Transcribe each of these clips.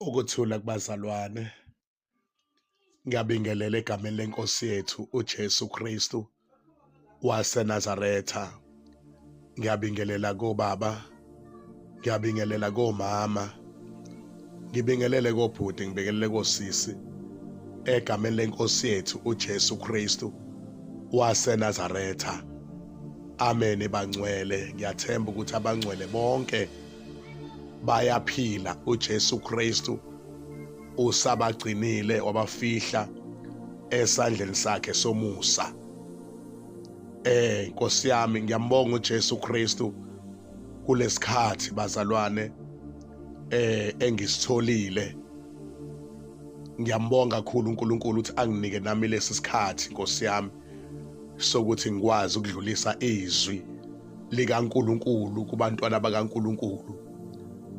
Ukuthula kubazalwane. Ngiyabingelela egameni lenkosi yethu uJesu Kristu waseNazaretha. Ngiyabingelela kobaba, ngiyabingelela komama, ngibingelele kobhuti, ngibingelele kosisi egameni lenkosi yethu uJesu Kristu waseNazaretha. Amen bangcwele, ngiyathemba ukuthi abangcwele bonke bayaphila uJesu Kristu usabagcinile wabafihla esandleni sakhe somusa. Nkosi yami, ngiyambonga uJesu Kristu kulesikhathi bazalwane engisitholile. Ngiyambonga kakhulu uNkulunkulu ukuthi anginike nami lesi sikhathi Nkosi yami sokuthi ngikwazi ukudlulisa izwi likaNkulunkulu kubantwana bakaNkulunkulu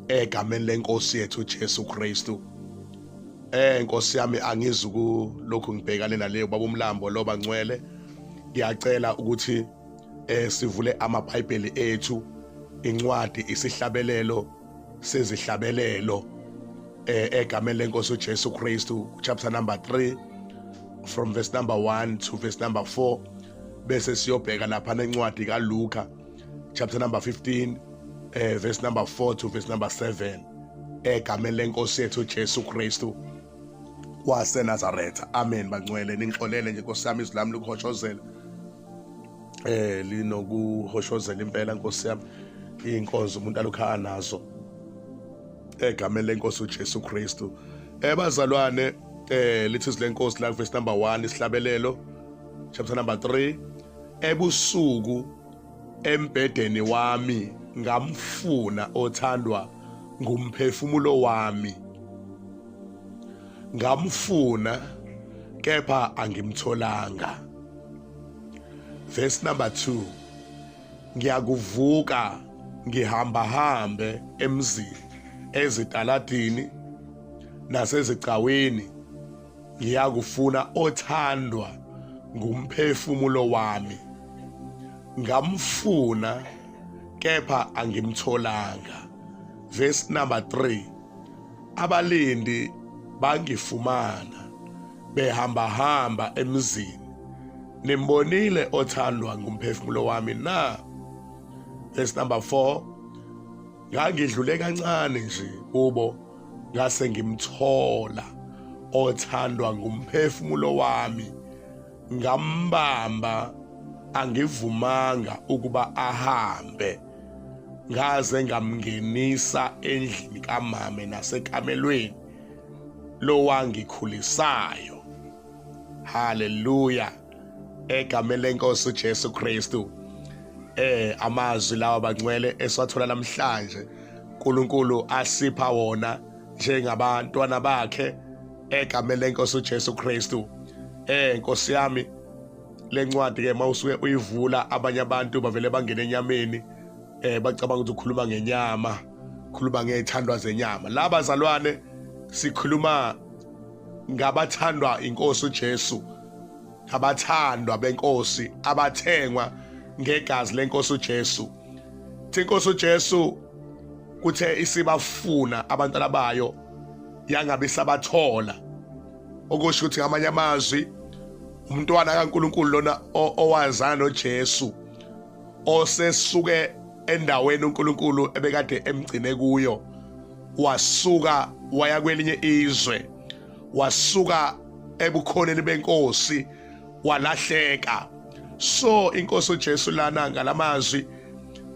egameni lenkosi yethu uJesu Kristu. Nkosi yami, angizukulokhu ngibhekane naleyo baba uMlambo lo bangcwele. Ngiyacela ukuthi sivule amaBhayibheli ethu, incwadi isihlabelelo sezihlabelelo egameni lenkosi uJesu Kristu, chapter number 3 from verse number 1 to verse number 4, bese siyobheka lapha nencwadi kaLuka chapter number 15 verse number 4 to verse number 7 egameni lenkosi yethu uJesu Kristu waseNazaretha. Amen bangcwele, ningixolele nje Nkosi yami, izwi lami likuhoshozela, linokuhoshozela impela Nkosi yami, inkonzo umuntu alokhu anazo egameni lenkosi uJesu Kristu. Bazalwane, lithi izwi lenkosi la verse number 1 isihlabelelo chapter number 3, ebusuku embhedeni wami ngamfuna othandwa ngumphefumulo wami, ngamfuna kepha angimtholanga. Verse number 2, ngiyakuvuka ngihamba hambe emzini, ezitaladini nasezigcawini, ngiyakufuna othandwa ngumphefumulo wami, ngamfuna kepha angimtholanga. Verse number 3, abalindi bangifumana behamba hamba emzini, nimbonile othandwa ngumphefumulo wami na? Verse number 4, ngangidlule kancane nje kubo, ngase ngimthola othandwa ngumphefumulo wami, ngambamba angivumanga ukuba ahambe, ngaze ngamngenisa endlini kamame nasekamelweni lowangikhulisayo. Haleluya, egameni lenkosi uJesu Kristu. Amazwi lawa bangcwele esiwathola namhlanje, uNkulunkulu asipha wona njengabantwana bakhe egameni lenkosi uJesu Kristu. Nkosi yami, lencwadi ke mawusuke uyivula, abanye abantu bavele bangena enyameni, bacabanga ukuthi ukhuluma ngenyama, khuluma ngezithandwa zenyama. La bazalwane sikhuluma ngabathandwa inkosi uJesu, abathandwa benkosi, abathengwa ngegazi lenkosi uJesu. Thi inkosi uJesu kuthe isibafuna abantwana bayo yangabe isabathola, okusho ukuthi ngamanye amazwi umntwana kaNkuluNkulu lona owazana noJesu osesuke endaweni uNkulunkulu ebekade emgcine kuyo, wasuka waya kwelinye izwe, wasuka ebukhoneni benkosi walahleka. So inkosi uJesu lana ngalamazwi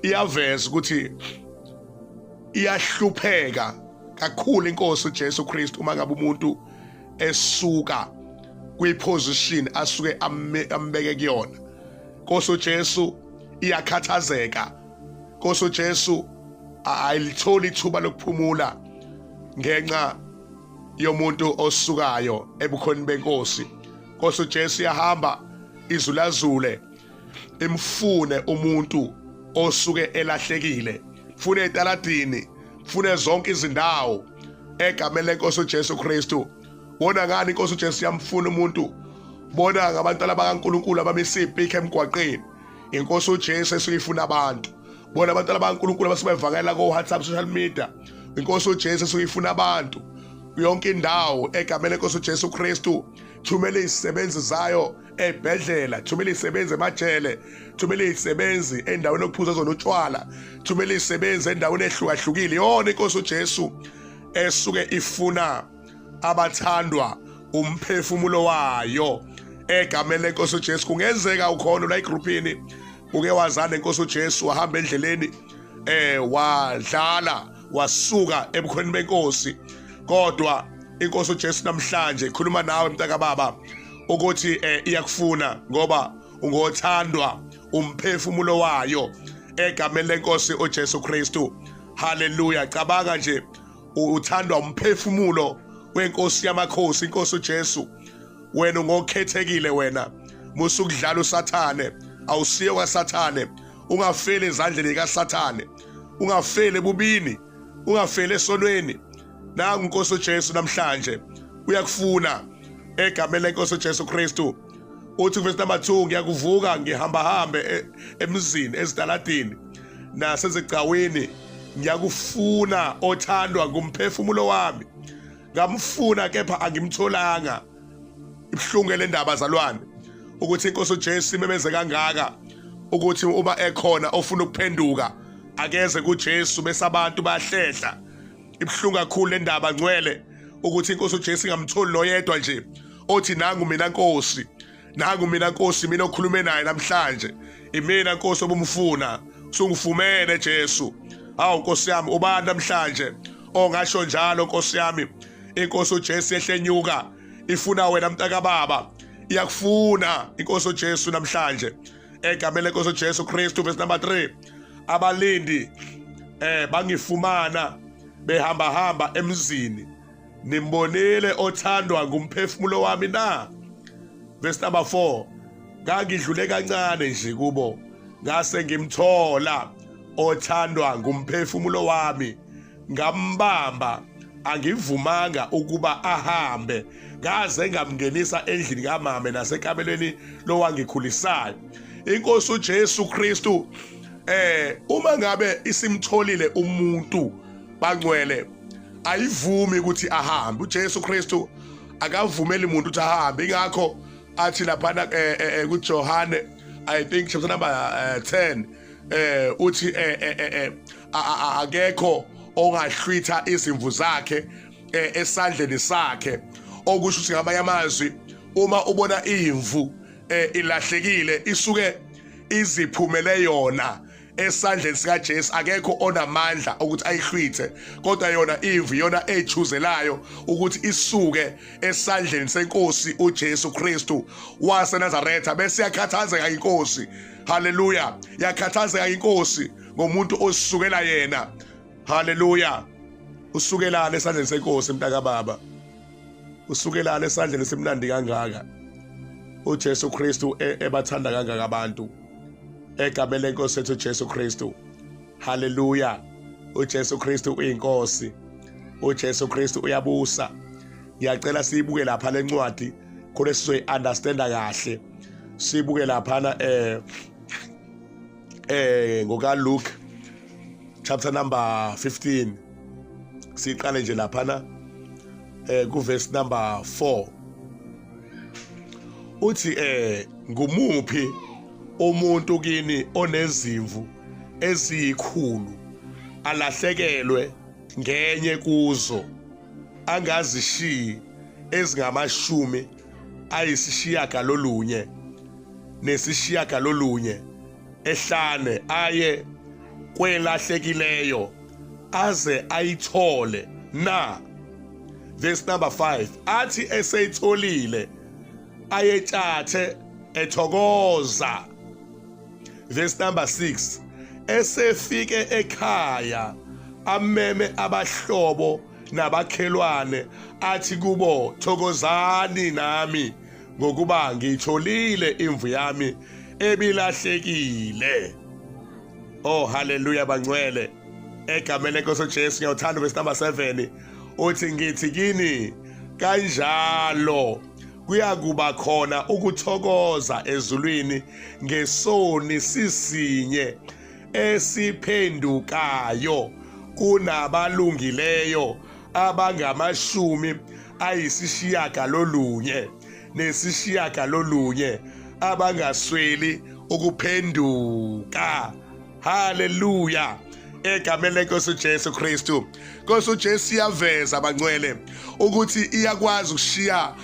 iyaveza ukuthi iyahlupheka kakhulu inkosi uJesu Kristu uma ngabe umuntu esuka kwiposition asuke ambeke kuyona. Nkosi uJesu iyakhathazeka, Nkosi uJesu ayilitholi ithuba lokuphumula ngenxa yomuntu osukayo ebukhoneni benkosi. Nkosi uJesu iyahamba izulazule imfune umuntu osuke elahlekile, fune etaladini, fune zonke izindawo egameni lenkosi uJesu Kristu. Bona ngani inkosi uJesu yamfuna umuntu? Bona ngabantwana bakaNkuluNkulu abamisa ipikhi emgwaqeni, inkosi uJesu esuke ifuna abantu. Bona abantwana bakaNkuluNkulu abasebevakela ko WhatsApp, social media, inkosi uJesu esuke ifuna abantu. Yonke indawo egameni lenkosi uJesu Kristu. Thumela izisebenzi zayo ebhedlela, thumela izisebenzi emajele, thumela izisebenzi endaweni okuphuza zona utshwala, thumela izisebenzi endaweni ehlukahlukile. Yona inkosi uJesu esuke ifuna abathandwa umphefumulo wayo egameni lenkosi uJesu. Kungenzeka ukhona la egroupini uke wazana nenkosi uJesu, wahamba endleleni, wadlala wasuka ebukhweni benkosi, kodwa inkosi uJesu namhlanje ikhuluma nawe mntaka baba ukuthi iyakufuna ngoba ungothandwa umphefumulo wayo egameni lenkosi uJesu Kristu. Haleluya. Cabanga nje, uthandwa umphefumulo wenkosi yamakhosi, inkosi uJesu. Wena ungokhethekile, wena musukudlala uSathane, awusiye kwaSathane. Ungafeli ezandleni kaSathane, ungafeli ebubini, ungafeli esonweni. Nangu inkosi uJesu namhlanje uyakufuna egameni lenkosi uJesu Kristu. Uthi verse number 2, ngiyakuvuka ngihamba hambe emzini, ezitaladini nasezigcawini, ngiyakufuna othandwa ngumphefumulo wami. Ngamfuna kepha angimtholanga. Ibuhlungu le ndaba zalwane, ukuthi inkosi uJesu imemeze kangaka ukuthi uma ekhona ofuna ukuphenduka akeze kuJesu, bese abantu bayahlehla. Ibuhlungu kakhulu le ndaba ngcwele, ukuthi inkosi uJesu ingamtholi noyedwa nje othi nangu mina Nkosi, nangu mina Nkosi, mina okhulume naye namhlanje, imina Nkosi obumfuna, sungifumene Jesu. Hawu Nkosi yami, ubani namhlanje ongasho njalo Nkosi yami? Inkosi uJesu yehlenyuka ifuna wena mntaka baba, iyakufuna inkosi uJesu namhlanje egameni lenkosi uJesu Kristu. Verse number 3, abalindi bangifumana behamba hamba emzini, nimbonile othandwa ngumphefumulo wami na? Verse number 4, ngangidlule kancane nje kubo, ngase ngimthola othandwa ngumphefumulo wami, ngambamba, angivumanga ukuba ahambe ngaze ngamngenisa endlini kamame nasekamelweni lowangikhulisayo. Inkosi uJesu Kristu uma ngabe isimtholile umuntu bangcwele, ayivumi ukuthi ahambe. uJesu Kristu akavumeli umuntu ukuthi ahambe, ingakho athi laphana kuJohane, I think chapter number 10, uthi akekho ongahlwitha izimvu zakhe esandleni sakhe. Okusho ukuthi ngamanye amazwi, uma ubona imvu ilahlekile, isuke iziphumele yona esandleni sikaJesu. Akekho onamandla ukuthi ayihlwithe, kodwa yona imvu yona echuzelayo ukuthi isuke esandleni senkosi uJesu Kristu waseNazaretha. Bese yakhathazeka inkosi. Haleluya, yakhathazeka inkosi ngomuntu osukela yena. Haleluya. Usukelana esandleni senkosi mntaka baba, usukelana esandleni esimnandi kangaka uJesu Kristu ebathanda kangaka abantu egameni lenkosi ethu Jesu Kristu. Haleluya. uJesu Kristu uyinkosi, uJesu Kristu uyabusa. Ngiyacela siyibuke lapha lencwadi khona sizoyi-understanda kahle. Sibuke laphana ngoka Luke chapter number 15, siqale nje laphana ku verse number 4. Uthi ngumuphi umuntu kini onezimvu eziyikhulu, alahlekelwe ngenye kuzo, angazishiyi ezingama-98 ehlane, aye kwelahlekileyo aze ayithole na? Verse number 5, athi eseyitholile ayetshathe ethokoza. Verse number 6, esefike ekhaya ameme abahlobo nabakhelwane, athi kubo, thokozani nami, ngokuba ngiyitholile imvu yami ebilahlekile. Oh haleluya bangcwele, egameni lenkosi uJesu. Ngiyawuthanda verse number 7, uthi ngithi kini, kanjalo kuyakuba khona ukuthokoza ezulwini ngesoni sisinye esiphendukayo kunabalungileyo abangamashumi ayisishiyagalolunye nesishiyagalolunye abangasweli ukuphenduka. Haleluya, egameni lenkosi uJesu Kristu. Nkosi uJesu iyaveza bangcwele ukuthi iyakwazi ukushiya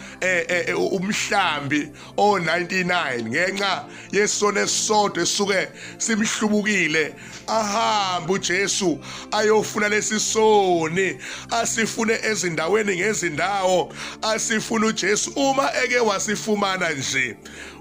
umhlambi o99 ngenxa yesono esisodwa esuke simhlubukile. Ahambe uJesu ayofuna lesi soni, asifune ezindaweni ngezindawo, asifune uJesu. Uma eke wasifumana nje,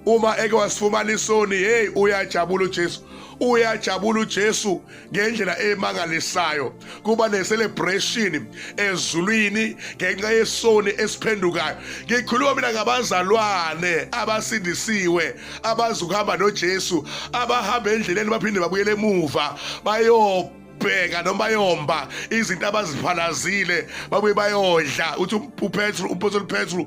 uma eke wasifumana isoni, hey, uyajabula uJesu, uyajabula uJesu ngendlela emangalisayo. Kuba ne-celebration ezulwini ngenxa yesoni esiphendukayo. Ngikhuluma mina ngabazalwane abasindisiwe, abazukuhamba noJesu, abahamba endleleni baphinde babuyele emuva bayo bheka noma bayomba izinto abaziphalazile, babuye bayodla. Uthi uPetru, umpostoli Petru,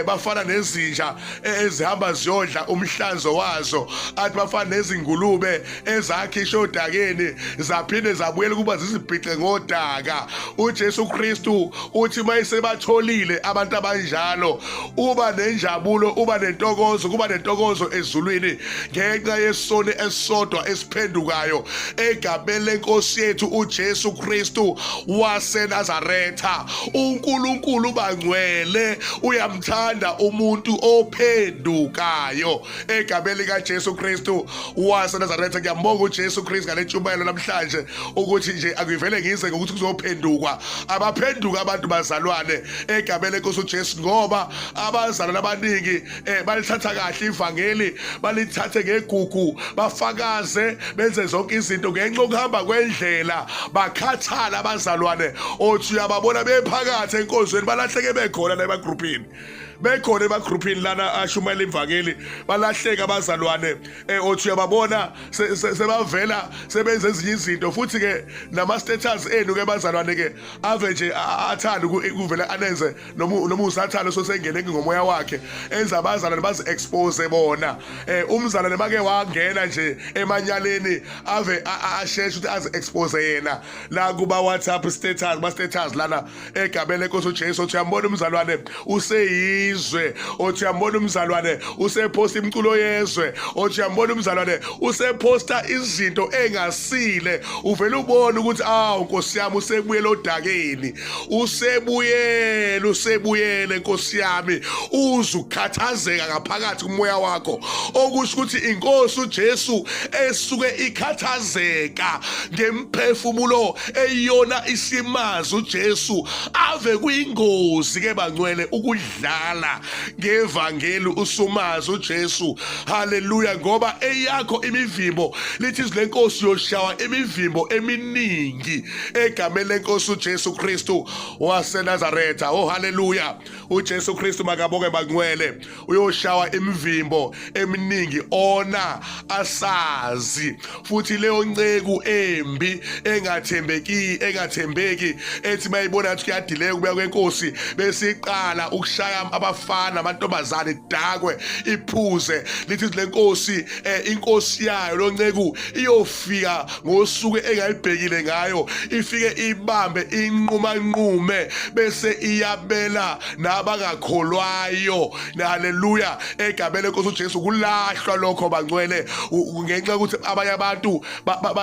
bafana nezinja ezihamba ziyodla umhlanzo wazo. Athi bafana nezingulube ezakhishwa odakeni zaphinde zabuyela kuba zizibhixe ngodaka. UJesu Kristu uthi mayisebatholile abantu abanjalo, uba nenjabulo, uba nentokozo, kuba nentokozo ezulwini ngenxa yesoni esisodwa esiphendukayo egameni lenkosi yethu uJesu Kristu waseNazaretha. uNkulunkulu bangcwele uyamthanda umuntu ophendukayo egameni likaJesu Kristu waseNazaretha. Ngiyambonga uJesu Kristu ngale ntshumayelo namhlanje, ukuthi nje akuvele ngize ngokuthi kuzophendukwa. Abaphenduka abantu bazalwane egameni lenkosi uJesu, ngoba abazalwane abaningi balithatha kahle ivangeli, balithathe ngegugu, bafakaze, benze zonke izinto. Ngenxa yokuhamba kwendlela bakhathala abazalwane, othi uyababona bephakathi enkonzweni balahleke bekhona la emagruphini, bekhona emagruphini lana ashumayela ivangeli, balahleka abazalwane. Othi uyababona sebavela sebenza ezinye izinto. Futhi ke nama status enu ke bazalwane ke ave nje athanda ukuvela anenze noma usathane osengene ngomoya wakhe, enza abazalwane bazi expose bona. Umzalwane make wangena nje emanyaleni, ave asheshe ukuthi azi expose yena la kuba WhatsApp status, ba status lana egameni lenkosi uJesu. Othi uyambona umzalwane useyizwe, othi uyambona umzalwane useposta imiculo yezwe, othi uyambona umzalwane useposta izinto engasile, uvela ubone ukuthi awu Nkosi yami, usebuyela odakeni, usebuyele, usebuyele Nkosi yami. Uzukhathazeka ngaphakathi kumoya wakho, okusho ukuthi inkosi uJesu esuke ikhathazeka ngemphefumulo eyona isimazi uJesu. Ave kuyingozi ke bangcwele ukudlala ngevangeli usumazi uJesu. Haleluya, ngoba eyakho imivimbo, lithi izwi lenkosi, yoshawa imivimbo eminingi egameni lenkosi uJesu Kristu waseNazaretha. Oh haleluya, uJesu Kristu makabonge bangcwele. Uyoshawa imivimbo eminingi ona asazi. Futhi leyo nceku embi engathembeki, engathembeki, ethi mayibona ngathi kuyadileka ukubuya kwenkosi, bese iqala ukushaya abafana amantombazane, idakwe, iphuze, lithi le nkosi, inkosi yayo lo nceku iyofika ngosuku engayibhekile ngayo, ifike ibambe inqumanqume, bese iyabela nabangakholwayo. Haleluya, egameni lenkosi uJesu. Kulahlwa lokho bangcwele, ngenxa yokuthi abanye abantu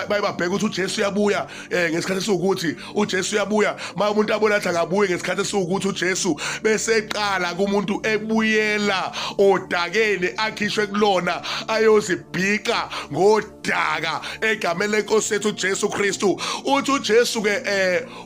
baye babheka ukuthi uJesu uyabuya ngesikhathi esiwukuthi uJesu uyabuya. Ma umuntu abona athi akabuye ngesikhathi esiwukuthi uJesu, bese eqala kumuntu ebuyela odakeni akhishwe kulona ayozibhiqa ngodaka egameni lenkosi yethu uJesu Kristu. Uthi uJesu ke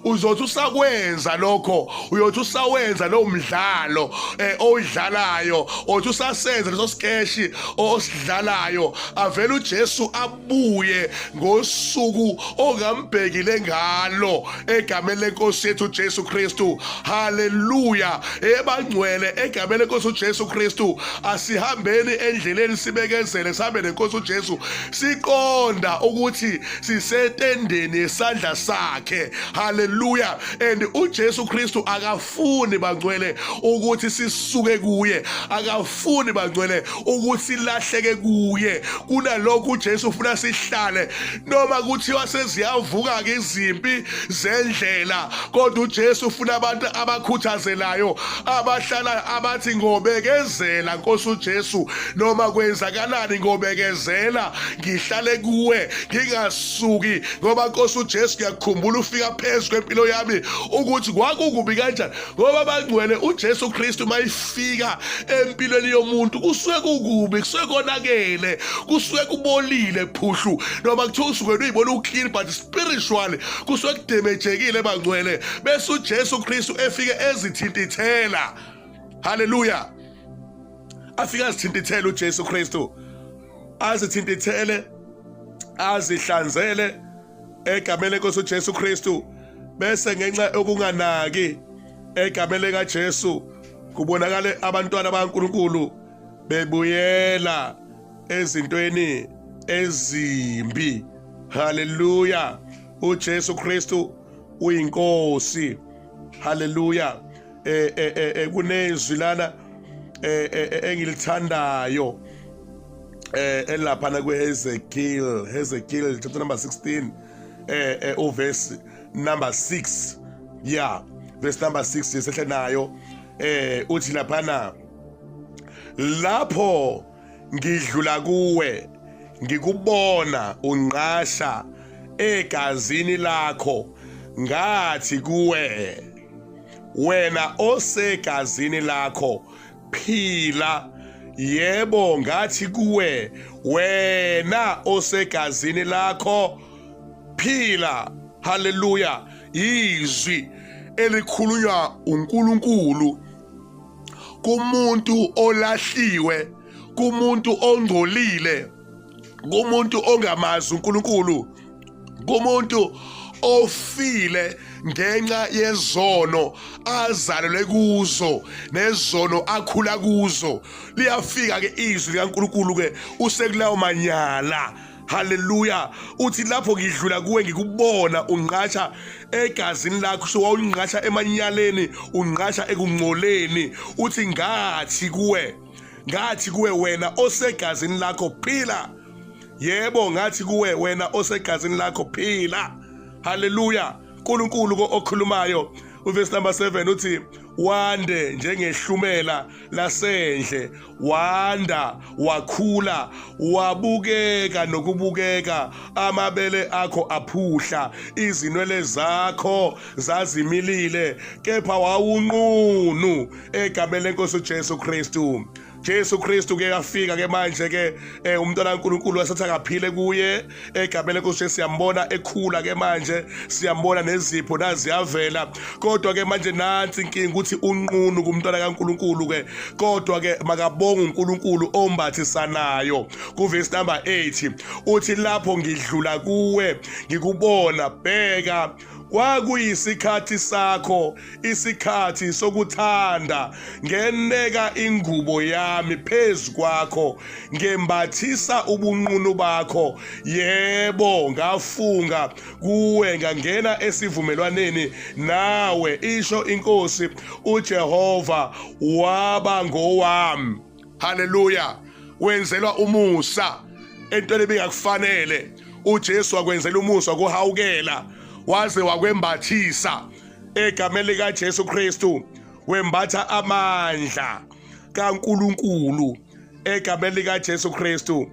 uzothi usakwenza lokho, uyothi usawenza lo mdlalo owudlalayo, othi usasenza leso sikeshi osidlalayo, avela uJesu abuye ngosuku ongambhekile ngalo egameni lenkosi yethu uJesu Kristu. Haleluya, ebangcwele. Egameni lenkosi uJesu Kristu, asihambeni endleleni, sibekezele, sihambe nenkosi uJesu, siqonda ukuthi sisetendeni yesandla sakhe. Haleluya. And uJesu Kristu akafuni, bangcwele, ukuthi sisuke kuye, akafuni, bangcwele, ukuthi silahleke kuye. Kunalokho uJesu ufuna sihlale, noma kuthiwa seziyavuka ke izimpi zendlela, kodwa uJesu ufuna abantu abakhuthazelayo, abahlala, abathi ngobekezela Nkosi uJesu, noma kwenzakalani ngobekezela, ngihlale kuwe ngingasuki, ngoba Nkosi uJesu ngiyakukhumbula ufika phezu kwempilo yami ukuthi kwakukubi kanjani. Ngoba bangcwele, uJesu Kristu mayifika empilweni yomuntu kusuke kukubi, kusuke konakele, kusuke kubolile phuhlu, noma kuthiwa usuke uyibona uclean, but spiritually kusuke kudemejekile, bangcwele. Bese uJesu Kristu efike ezithintithela. Haleluya. Afike azithintithele uJesu Kristu, azithintithele, azihlanzele egameni lenkosi uJesu Kristu. Bese ngenxa yokunganaki egameni likaJesu kubonakale abantwana bakaNkulunkulu bebuyela ezintweni ezimbi. Haleluya. uJesu Kristu uyinkosi. Haleluya. Kunezwi lana engilithandayo elaphana kweHezekiel, Hezekiel chapter number 16, uverse number 6. Yeah, verse number 6 sehle nayo. Uthi laphana, lapho ngidlula kuwe ngikubona unqasha egazini lakho, ngathi kuwe, wena osegazini lakho, phila. Yebo, ngathi kuwe, wena osegazini lakho, phila. Haleluya. Izwi elikhulunywa uNkulunkulu kumuntu olahliwe, kumuntu ongcolile, kumuntu ongamazi uNkulunkulu, kumuntu ofile ngenxa yezono azalelwe kuzo nezono akhula kuzo. Liyafika ke izwi likaNkulunkulu ke usekulawo manyala. Haleluya. Uthi lapho ngidlula kuwe ngikubona unqasha egazini lakho, so wawunqasha emanyaleni, unqasha ekungcoleni. Uthi ngathi kuwe, ngathi kuwe, wena osegazini lakho, phila. Yebo, ngathi kuwe, wena osegazini lakho, phila. Haleluya. uNkulunkulu ko okhulumayo. Uverse number 7 uthi, wande njengehlumela lasendle, wanda, wakhula, wabukeka nokubukeka, amabele akho aphuhla, izinwele zakho zazimilile, kepha wawunqunu. Egameni lenkosi uJesu Kristu. Jesu Kristu ke yafika ke manje ke umntwana kaNkuluNkulu wasethi akaphile kuye egameni lenkosi Jesu. Siyambona ekhula ke manje, siyambona nezipho naziyavela, kodwa ke manje nansi inkinga ukuthi unqunu kumntwana kaNkuluNkulu ke. Kodwa ke makabonga uNkulunkulu ombathisanayo. Kuverse number 8 uthi, lapho ngidlula kuwe ngikubona, bheka, kwakuyisikhathi sakho, isikhathi sokuthanda, ngeneka ingubo yami phezu kwakho, ngembathisa ubunqunu bakho. Yebo, ngafunga kuwe, ngangena esivumelwaneni nawe, isho inkosi uJehova, waba ngowami. Haleluya. Wenzelwa umusa entweni ebingakufanele. uJesu wakwenzela umusa, kuhawukela, waze wakwembathisa egameni likaJesu Kristu. Wembatha amandla kaNkuluNkulu egameni likaJesu Kristu,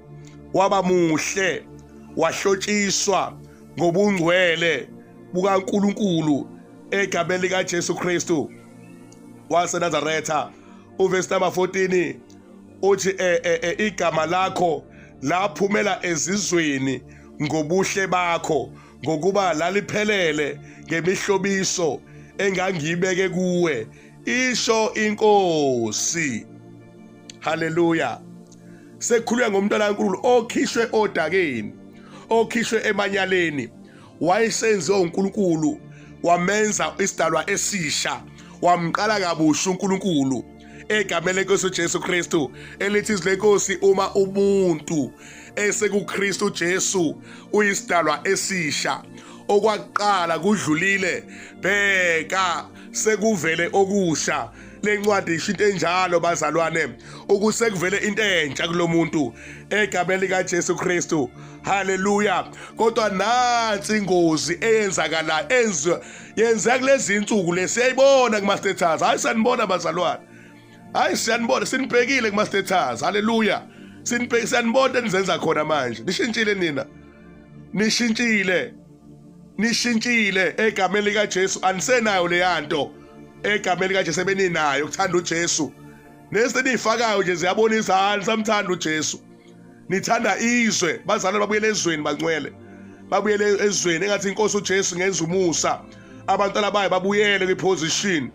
waba muhle, wahlotshiswa ngobungcwele bukaNkuluNkulu egameni likaJesu Kristu waseNazaretha. Uverse number 14 uthi, igama lakho laphumela ezizweni ngobuhle bakho, ngokuba laliphelele ngemihlobiso engangiyibeke kuwe, isho inkosi. Haleluya. Sekukhulunywa ngomntwana kaNkulunkulu okhishwe odakeni, okhishwe emanyaleni, wayesenziwa uNkulunkulu, wamenza isidalwa esisha, wamqala kabusha uNkulunkulu. egameni lenkosi uJesu Kristu, elithi izwi lenkosi, uma umuntu esekuKristu Jesu uyisidalwa esisha, okwakuqala kudlulile, bheka sekuvele okusha. Lencwadi isho into enjalo bazalwane, ukusekuvele into entsha kulomuntu egameni likaJesu Kristu. Haleluya. Kodwa nansi ingozi eyenzakala enzwe yenzeka kulezi insuku lesiyayibona kuma status. Hayi, sanibona bazalwane, hayi siyanibona, sinibhekile kuma status. Haleluya. Sinibhekile, siyanibona enizenza khona manje. Nishintshile nina, nishintshile, nishintshile egameni likaJesu. Anisenayo leyanto egameni likaJesu ebeninayo ukuthanda uJesu. Neseniyifakayo nje ziyabonisa, hayi samthanda uJesu, nithanda izwe. Bazalwane, babuyele ezweni, bangcwele, babuyele ezweni. Engathi inkosi uJesu ngenza umusa, abantwana bayo babuyele kwiposition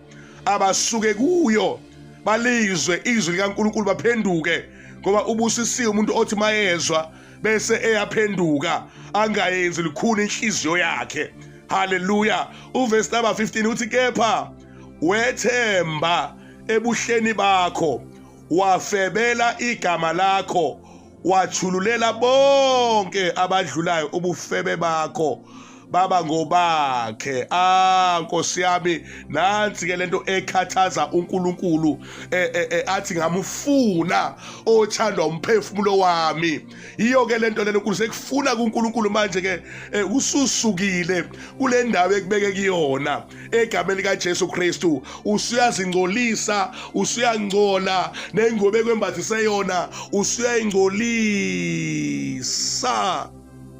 abasuke kuyo, balizwe izwi likaNkulunkulu, baphenduke, ngoba ubusisiwe umuntu othi mayezwa bese eyaphenduka, angayenzi lukhuni inhliziyo yakhe. Haleluya. Uverse number 15 uthi, kepha wethemba ebuhleni bakho, wafebela igama lakho, wathululela bonke abadlulayo ubufebe bakho, baba ngobakhe. Ah, Nkosi yami, nansi ke lento ekhathaza uNkulunkulu, athi ngamufuna othandwa umphefumulo wami. Yiyo ke lento lelo uNkulunkulu sekufuna kuNkulunkulu manje ke, ususukile kule ndawo ekubeke kuyona egameni likaJesu Kristu. Usuyazingcolisa, usuyangcola nengubo ekwembathise yona usuyayingcolisa.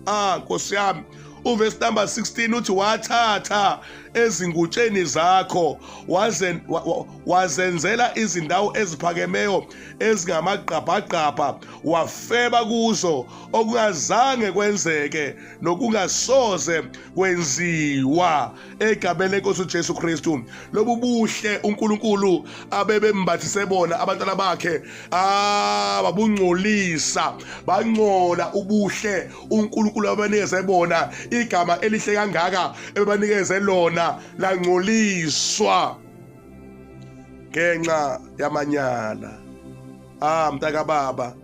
Ah, Nkosi yami. Uverse number 16 uthi, wathatha ezingutsheni zakho wazenzela izindawo eziphakemeyo ezingamagqabhagqabha, wafeba kuzo, okungazange kwenzeke nokungasoze kwenziwa egameni lenkosi uJesu Kristu. Lobu buhle uNkulunkulu abebembathise bona abantwana bakhe, babungcolisa, bangcola ubuhle uNkulunkulu abanikeze bona, igama elihle kangaka ebebanikeze lona langcoliswa ngenxa yamanyala. Ah, mntaka baba,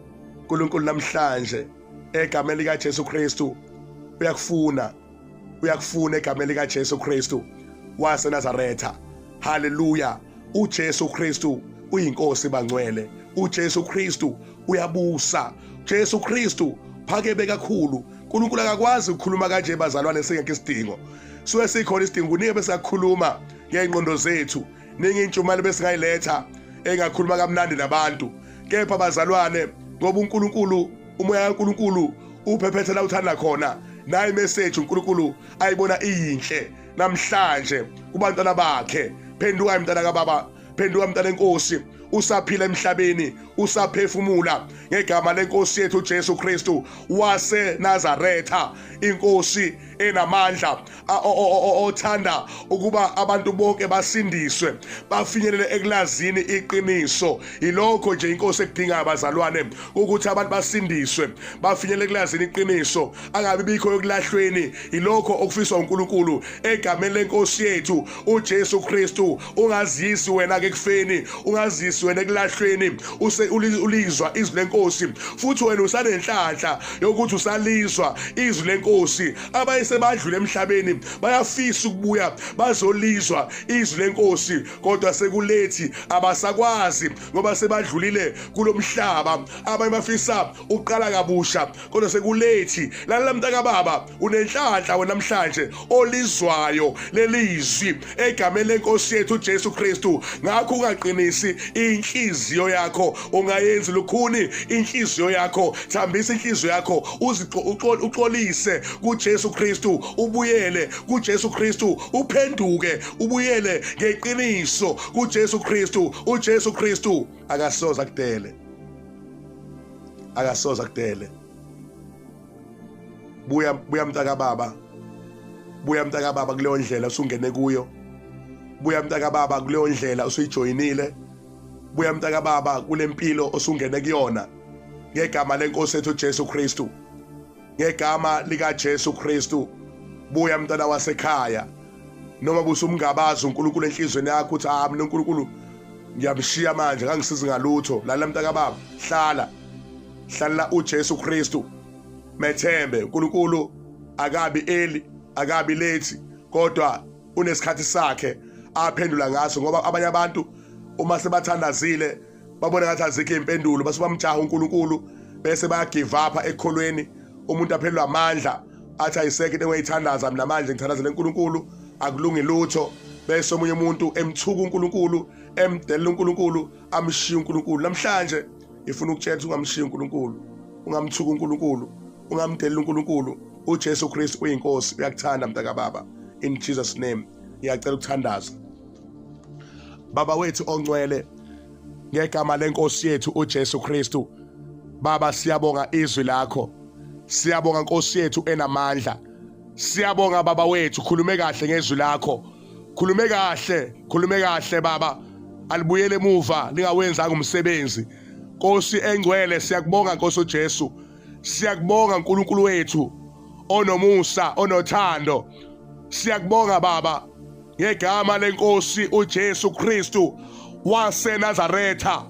uNkulunkulu namhlanje egameni likaJesu Kristu uyakufuna, uyakufuna egameni likaJesu Kristu waseNazaretha. Haleluya. uJesu Kristu uyinkosi bangcwele, uJesu Kristu uyabusa, Jesu Kristu phakeme kakhulu. uNkulunkulu akakwazi ukukhuluma kanje bazalwane singekho isidingo. Suke sikhona isidingo, kuningi besingakhuluma ngey'ngqondo zethu, ningi intshumayelo besingayiletha engakhuluma kamnandi nabantu, kepha bazalwane, ngoba uNkulunkulu, umoya kaNkulunkulu uphephethela uthanda khona, nayi message uNkulunkulu ayibona iyinhle namhlanje kubantwana bakhe. Phenduka mntana kababa, phenduka mntana enkosi, usaphila emhlabeni, usaphefumula, ngegama lenkosi yethu uJesu Kristu waseNazaretha, inkosi enamandla othanda ukuba abantu bonke basindiswe, bafinyelele ekulazini iqiniso. Yilokho nje inkosi ekudingayo abazalwane, ukuthi abantu basindiswe, bafinyelele ekulazini iqiniso, angabi bikho yokulahlweni. Yilokho okufiswa uNkulunkulu egameni lenkosi yethu uJesu Kristu. Ungazisi wena ke kufeni, ungazisi wena ekulahlweni. Ulizwa izwi lenkosi, futhi wena usanenhlanhla yokuthi usalizwa izwi lenkosi. Abaye sebadlula emhlabeni bayafisa ukubuya bazolizwa izwi lenkosi, kodwa sekulethi, abasakwazi ngoba sebadlulile kulomhlaba. Abanye bafisa ukuqala kabusha, kodwa sekulethi. Lalela mntaka baba, unenhlanhla wena namhlanje olizwayo lelizwi egameni lenkosi yethu uJesu Kristu. Ngakho ungaqinisi inhliziyo yakho, ungayenzi lukhuni inhliziyo yakho, thambisa inhliziyo yakho, uxolise kuJesu Kristu, ubuyele kuJesu Kristu, uphenduke, ubuyele ngeqiniso kuJesu Kristu. uJesu Kristu akasoze akudele, akasoze akudele. Buya, buya mntaka baba, buya mntaka baba kuleyo ndlela usungene kuyo, buya mntaka baba kuleyo ndlela usuyijoyinile, buya mntaka baba kule mpilo osungene kuyona, ngegama lenkosi yethu uJesu Kristu, ngegama likaJesu Kristu. Buya mntana wasekhaya, noma busumngabaza uNkulunkulu enhlizweni yakho, uthi, ah, mina uNkulunkulu Ngiyamshiya manje, ngangisizi ngalutho. Lalela mntakababa, hlala hlala uJesu Kristu, methembe uNkulunkulu. Akabi eli, akabi lethi, kodwa unesikhathi sakhe aphendula ngaso, ngoba abanye abantu uma sebathandazile babona ngathi azikho impendulo, base bamjaha uNkulunkulu, bese baya-give up ekholweni. Umuntu aphelelwa amandla, athi ayisekho into engiyithandaza mina manje, ngithandazela uNkulunkulu akulungi lutho. Bese omunye umuntu emthuka uNkulunkulu, emdelela uNkulunkulu, amshiya uNkulunkulu. Namhlanje ifuna ukutshela ukuthi ungamshiya uNkulunkulu, ungamthuka uNkulunkulu, ungamdelela uNkulunkulu. UJesu Kristu uyinkosi, uyakuthanda mntakababa. In Jesus name ngiyacela ukuthandaza. Baba wethu ongcwele, ngegama lenkosi yethu uJesu Kristu, Baba, siyabonga izwi lakho. Siyabonga Nkosi yethu enamandla. Siyabonga Baba wethu, khulume kahle ngezwi lakho. Khulume kahle, khulume kahle Baba. Alibuyele emuva lingawenzanga umsebenzi. Nkosi engcwele, siyakubonga Nkosi uJesu. Siyakubonga uNkulunkulu wethu onomusa, onothando. Siyakubonga Baba ngegama lenkosi uJesu Kristu waseNazaretha.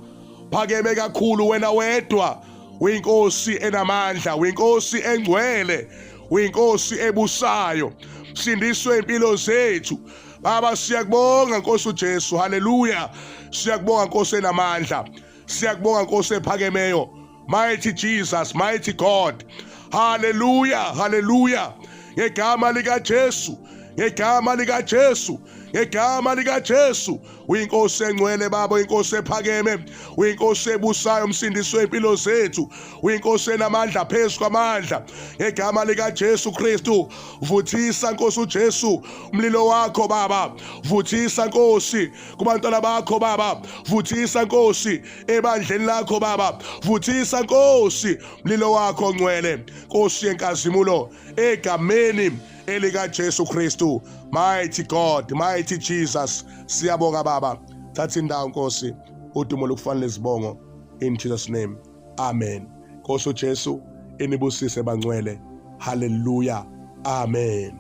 Phakeme kakhulu wena wedwa, uyinkosi enamandla, uyinkosi engcwele, uyinkosi ebusayo. Sindiswe impilo zethu Baba, siyakubonga Nkosi uJesu. Haleluya. Siyakubonga Nkosi enamandla, siyakubonga Nkosi ephakemeyo. Mighty Jesus, mighty God. Haleluya, haleluya. Ngegama likaJesu, ngegama likaJesu, ngegama likaJesu. Uyinkosi engcwele Baba, uyinkosi ephakeme, uyinkosi ebusayo, umsindisi wempilo zethu, uyinkosi enamandla phezu kwamandla. Ngegama likaJesu Kristu, vuthisa Nkosi uJesu umlilo wakho Baba, vuthisa Nkosi kubantwana bakho Baba, vuthisa Nkosi ebandleni lakho Baba, vuthisa Nkosi mlilo wakho ngcwele, Nkosi yenkazimulo, egameni elikaJesu Kristu. Mighty God, mighty Jesus, siyabonga Baba. Thatha indawo Nkosi, udumo lokufanele izibongo, in Jesus name, amen. Nkosi uJesu inibusise bangcwele. Haleluya, amen.